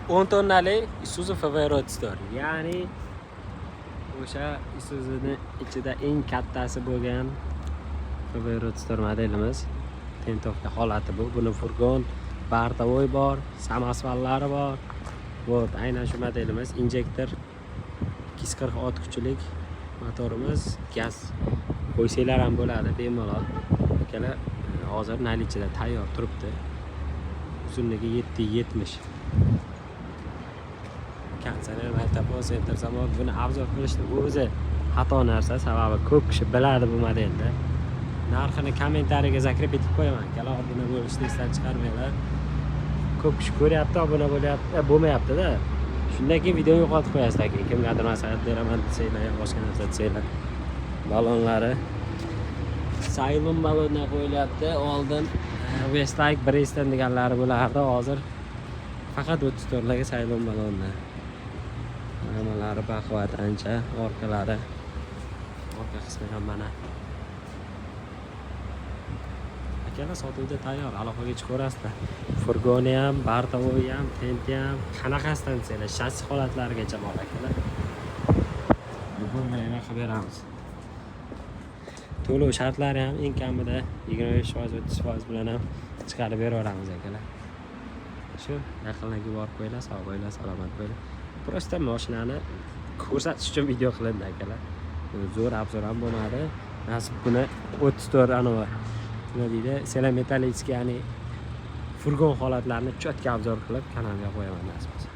10 tonnali Isuzu FV Roadster. Ya'ni o'sha Isuzu'ni ichida eng kattasi bo'lgan FV Roadster modelimiz. Тентовка holati bu. Buni furgon, бортовой bor, samosvallari bor. Вот, aynan shu modelimiz. Injektor, 240 ot kuchilik motorimiz, gaz qo'ysanglar ham bo'ladi bemalol. Akalar, hozir наличие da tayyor turibdi. Uzunligi 7,70. Konditsioner, magnitofon, центр замок. Buni обзор qilishni o'zi xato narsa, sababi ko'p kishi biladi bu modelni. Narxini kommentariyaga закреп etib qo'yaman. Akalar, obuna bo'lishni esdan chiqarmanglar. Ko'p kishi ko'ryapti, obuna bo'lyapti, bo'lmayapti-da. Shundan keyin videoni yo'qotib qo'yasizlar keyin. Kimgadir maslahat beraman desanglar, yo boshqa narsa desanglar. Balonlari Sailun balondan qo'yilyapti. Oldin Westlake, Bridgestone deganlari bo'lardi. Hozir faqat 34 larga Sailun balonlar. Nimalari baquvvat ancha, orqalari. Orqa qismi ham mana. Akalar, sotuvda tayyor, aloqaga chiqaverasizlar. Furgoni ham, бортовой ham, tenti ham, qanaqasidan desanglar, shassi holatlarigacha bor, akalar. Bugun mana qilib beramiz. To'lov shartlari ham eng kamida 25%, 30% bilan ham chiqarib beraveramiz, akalar. Shu yaqinlarga borib qo'yinglar, sog' bo'linglar, salomat bo'linglar. Просто mashinani ko'rsatish uchun video qilindi, akalar. Zo'r обзор ham bo'lmadi. Nasib buni 34 anavi nima deydi, сила металлический, ya'ni furgon holatlarini четко обзор qilib kanalga qo'yaman, nasib bo'lsa.